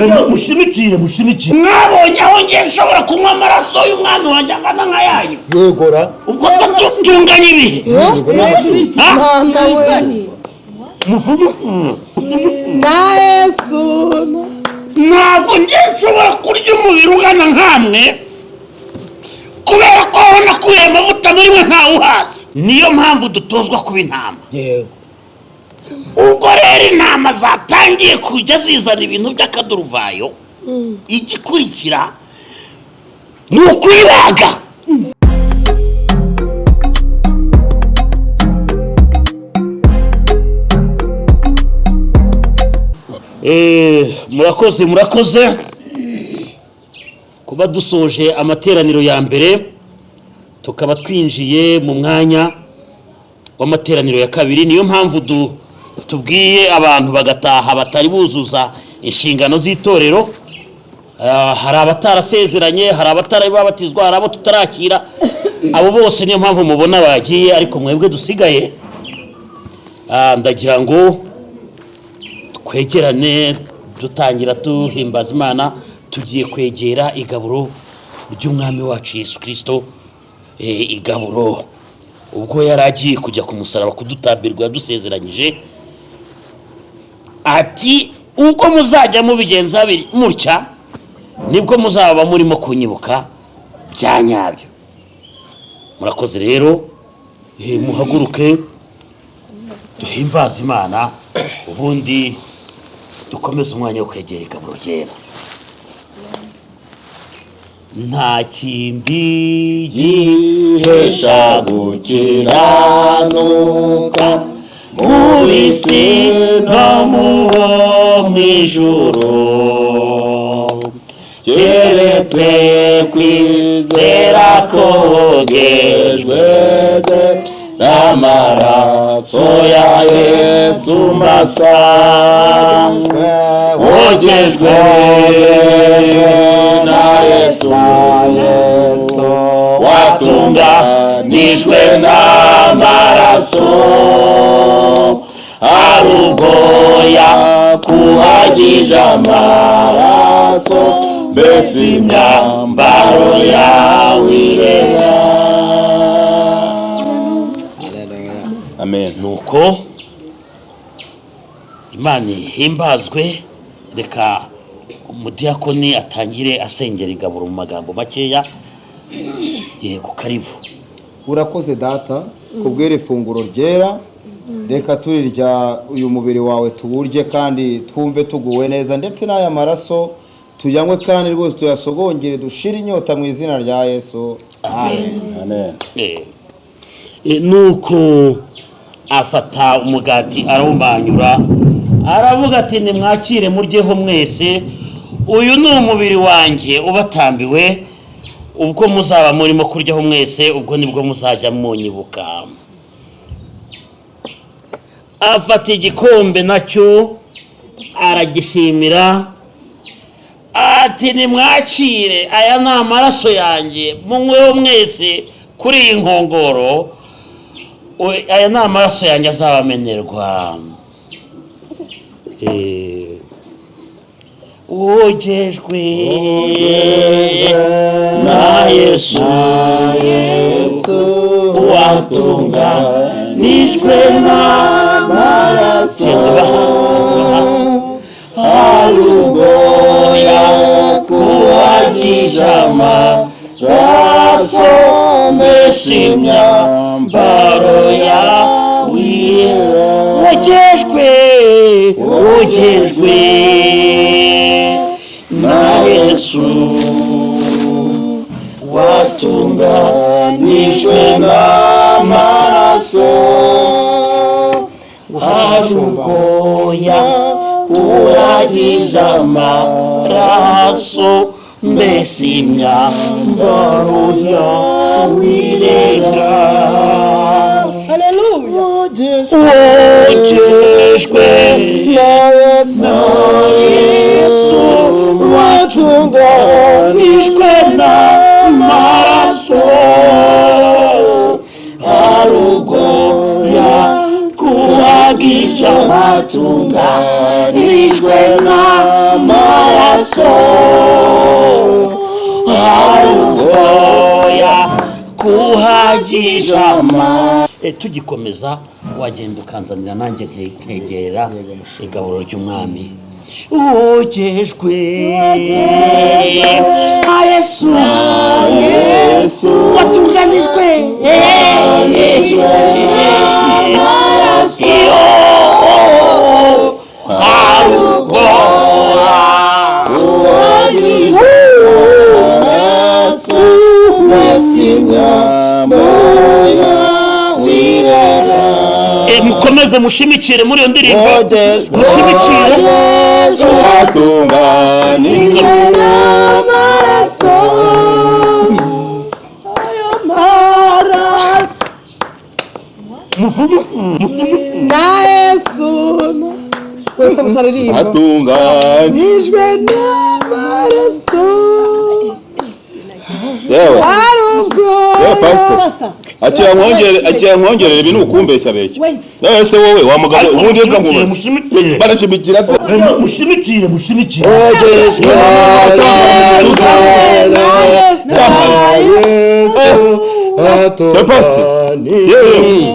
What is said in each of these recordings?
Mushimikire, mushimikire. Mwabonye aho ngiye nshobora kunywa amaraso y'umwami wanjye angana nka yanyu? Yegora. Ubwo tutunganye ibihe. Mana we na Yesu. Ntabwo ngiye nshobora kurya umubiri ungana nkamwe, kubera ko aho nakuye amavuta muri mwe ntawuhazi. Niyo mpamvu dutozwa kuba intama. Yego. Ubwo rero intama zatangiye kujya zizana ibintu by'akaduruvayo, igikurikira ni ukuyibaga. Murakoze, murakoze kuba dusoje amateraniro ya mbere, tukaba twinjiye mu mwanya w'amateraniro ya kabiri. Niyo mpamvu tubwiye abantu bagataha batari buzuza inshingano z'itorero. Hari abatarasezeranye, hari abatari babatizwa, hari abo tutarakira. Abo bose niyo mpamvu mubona bagiye. Ariko mwebwe dusigaye, ndagira ngo twegerane, dutangira duhimbaza Imana. Tugiye kwegera igaburo ry'umwami wacu Yesu Kirisito, igaburo ubwo yari agiye kujya ku musaraba kudutambirwa yadusezeranyije ati: "Uko muzajya mubigenza mutya nibwo muzaba murimo kunyibuka bya nyabyo." Murakoze rero, muhaguruke duhimbaze Imana, ubundi dukomeze umwanya wo kwegera igaburo ryera. Nta kindi gihesha gukiranuka muri si no mu bo mu ijuru, keretse kwizera kogejwe n'amaraso ya Yesu masa, wogejwe na Yesu, watunganijwe n'amaraso, arugoya kuhagije amaraso, mbese imyambaro yawe irera. Amen. Nuko Imana ihimbazwe. Reka umudiyakoni atangire asengera igaburo mu magambo makeya. Yego, karibu. Urakoze data kubw'iri funguro ryera. Reka turirya uyu mubiri wawe tuwurye kandi twumve tuguwe neza, ndetse n'aya maraso tuyanywe kandi rwose tuyasogongere dushire inyota mu izina rya Yesu. Amen. Amen. Nuko afata umugati arawumanyura, aravuga ati: "Nimwakire muryeho mwese, uyu ni umubiri wanjye ubatambiwe. Ubwo muzaba murimo kuryaho mwese, ubwo nibwo muzajya munyibuka." Afata igikombe nacyo aragishimira, ati: "Nimwakire, aya ni amaraso yanjye, munyweho mwese kuri iyi nkongoro. Aya ni amaraso yanjye azabamenerwa." Wogejwe na Yesu, watunganijwe n'amaraso, arugoya kuhagije amaraso, mbese imyambaro yawe. Wogejwe, wogejwe na Yesu, watunganijwe n'amaraso, arugoya kuhagije amaraso, mbese imyambaro yawe irera. Wogejwe na Yesu, watunganijwe n'amaraso, arugoya kuhagije, watunganijwe n'amaraso. N'amaraso hari ubwoya kuhagisha. Tugikomeza wagenda ukanzanira nanjye nkegera igaburo ry'umwami. Wogejwe na Yesu, watunganijwe iyo hari ubwoya. Amaraso mbese imyambaro yawe irera. Mukomeze mushimikire muri iyo ndirimbo. Wogejwe. Mushimikire. Watunganijwe n'amaraso, ayo maraso na Yesu we ko mutaririmba. Watunganijwe. Nijwe n'amaraso. Yewe. Hari ubwoya. Yewe pastor. Akira nkwongere, akira nkwongerere ibi ni ukumbeshya beshya. Wait. Nawe se wowe wa mugabo Ariko ubundi reka mushimikire, nkubaze. mushimikire. Barashimikira se. Mushimikire, mushimikire. Wogejwe Na Yesu. na Yesu. Yewe pastor. Yewe.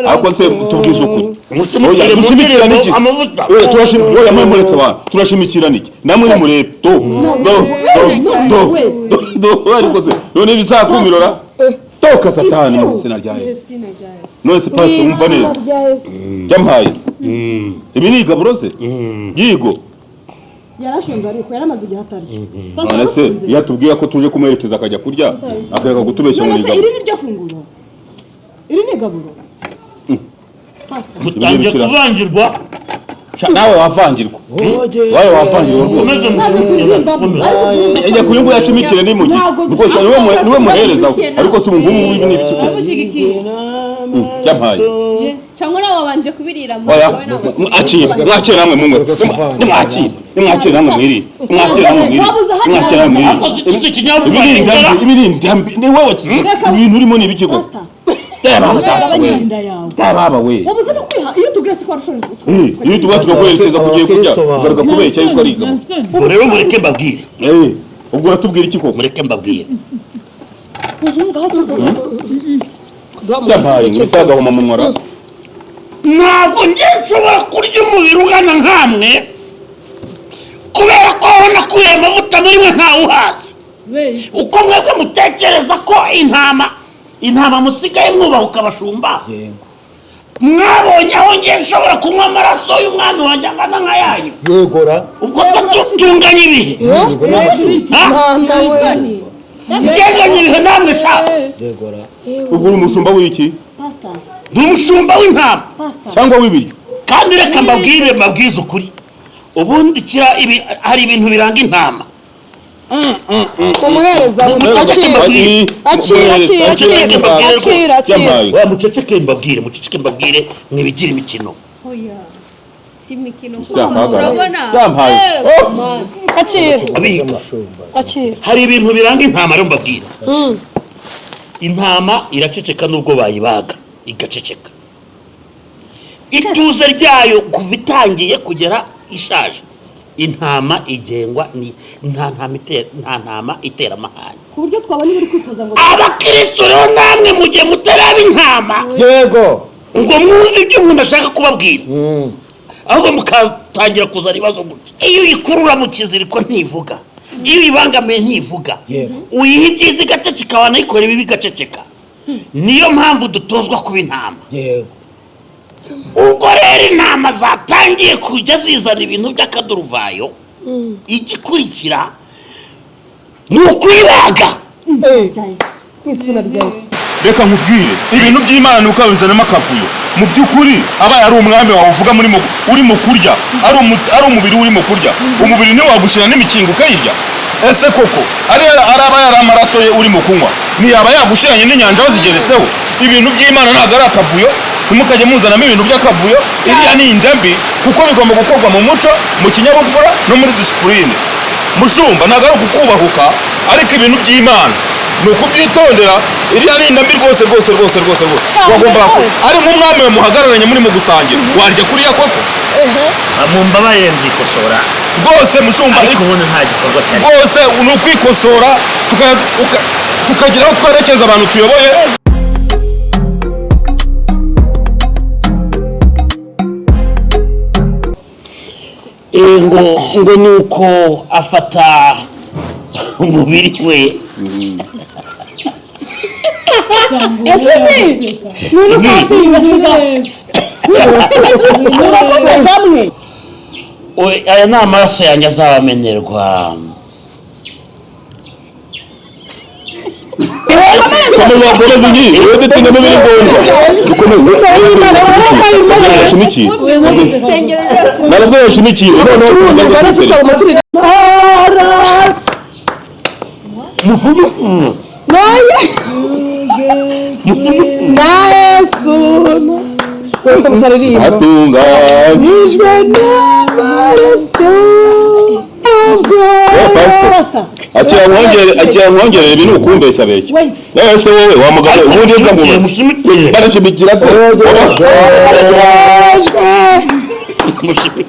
Ariko se tubwize ukuri. Mushimikire Oya, mu dushimikira ndirimbo n'iki? amavuta. Oya, turashimikira. Oya, mwe muretse abantu. Turashimikira n'iki? Namwe nimurebe. Do. Do. Do. Do. Do. Ariko se none bizakumirora? Toka satani mu izina rya Yesu. None se pastor wumva neza. Yampaye. Ibi ni igaburo se? Yigo. Yarashonje ariko yaramaze igihe atarya. None se iyo atubwira ko tuje kumuherekeza akajya kurya akareka kutubeshya ngo None ni se igaburo. iri ni ryo funguro? Iri ni igaburo? Mutangiye kuvangirwa. Sha, nawe wavangirwa. Wawe wavangirwa rwose. Mukomeze mushimikire, mukomeze. Ejya kuyu nguyu ashimikire ni mugi. Rwose niwe muhereza. Ariko si ubu ngubu ibi ni ibiki koko? Bamushyigikiye. Yampaye. Cyangwa nawe wabanje kubirira mu Oya, wowe ntabwo. mwakire, mwakire namwe munywe. Nimwakire, nimwakire namwe mwirire. Nimwakire namwe mwirire. Nimwakire namwe mwirire. Ariko si ikinyabupfura Ibi ni kingana. indambi, ibi ni indambi. Ni wowe ibintu urimo ni ibiki koko? Pastor, Yaba data gabanya we. inda yawe. Yaba we. Wabuze no kwiha iyo tubwira se ko warushonje. Iyo tuba tukaguherekeza kugiye kurya, ugaruka kubeshya yuko ari igaburo. Ubwo rero mureke mbabwire. Eh, ubwo uratubwira iki koko? Mureke mbabwire. Yampaye ngo isagahoma mu mwara. Ntabwo njye nshobora kurya umubiri ungana nkamwe kubera ko aho nakuye amavuta muri mwe ntawuhazi. Uko mwebwe mutekereza ko intama musigaye mwubahuka abashumba, mwabonye aho njye nshobora kunywa amaraso y'umwami wanjye angana nka yanyu? Yegora. Ubwo tutunganya ibihe. Ha? Mana we. Ngenganya ibihe namwe sha. Yegora. Ubwo uri umushumba w'iki? Pastor, Ni umushumba w'intama. pastor. Cyangwa w'ibiryo? Kandi reka mbabwire, mbabwize ukuri, ubundi kira ibi hari ibintu biranga intama. Umuhereza Muceceke akira. mbabwire. Akira, akira, akira. Akira, akira. Yampaye. Oya, muceceke mbabwire, muceceke mbabwire, mwibigira imikino. Oya. Si imikino kuko Yampaye. urabona. Yampaye. Eh, Oh. man. Akira. Abika. Akira. Hari ibintu biranga intama rero mbabwira. Intama iraceceka nubwo bayibaga igaceceka. Ituze ryayo kuva itangiye kugera ishaje, intama igengwa ni nta ntama itera, nta ntama itera amahane. Ku buryo twabona ibiri kwitoza ngo Abakristo rero namwe mu gihe mutaraba intama Yego. ngo mwumve ibyo umuntu ashaka kubabwira, ahubwo mukatangira kuzana ibibazo gutya. Iyo uyikurura mu kiziriko ntivuga, iyo uyibangamiye ntivuga. Yego. Uyiha ibyiza igaceceka, wanayikora ibibi igaceceka. Niyo mpamvu dutozwa kuba intama. Yego. Ubwo rero intama zatangiye kujya zizana ibintu by'akaduruvayo, igikurikira ni ukuyibaga. Mu izina rya Yesu. Reka nkubwire ibintu by'Imana ni ukabizanamo akavuyo. Mu by'ukuri abaye ari umwami wawe uvuga muri urimo kurya, ari umubiri urimo kurya, umubiri niwe wagushira n'imikingo ukayirya. Ese koko ari araba yari amaraso ye urimo kunywa, ntiyaba yagushiranye n'inyanja wazigeretseho? Ibintu by'Imana ntabwo ari akavuyo. Ntimukajye muzanamo ibintu by'akavuyo. Iriya ni indambi kuko bigomba gukorwa mu muco, mu kinyabupfura no muri disipurine. Mushumba ntabwo ari ukukubahuka, ariko ibintu by'Imana Ni ukubyitondera, iriya ni inda mbi rwose rwose rwose rwose rwose. Cyane Wagombaga rwose. Ari nk'umwami we muhagararanye muri mu gusangira, warya kuriya koko? Mumbabarire, nzikosora. Rwose mushumba, Ariko ubundi nta gikorwa cyari. Rwose ni ukwikosora, tukagira aho twerekeza abantu tuyoboye. Ngo nuko afata umubiri we. Ese ni uko wateye urafata kamwe. Aya ni amaraso yanjye azabamenerwa. Komeza, komeza iyi wowe, dutinda n'ibiri ngombwa, dukomeze. Yashimikiye. Urusengero rwose. Ntabwo yashimikiye noneho. Tunyarwanda. Na Yesu weko mutaririmba. Hatunganyijwe n'amaraso. Pastor. Akira nkongerere, ibi ni ukumbeshya beshya. Wait. Nawe se wowe wa mugabo, ubundi bwa muntu Mushimikire. barashimikira se? Mushimikire.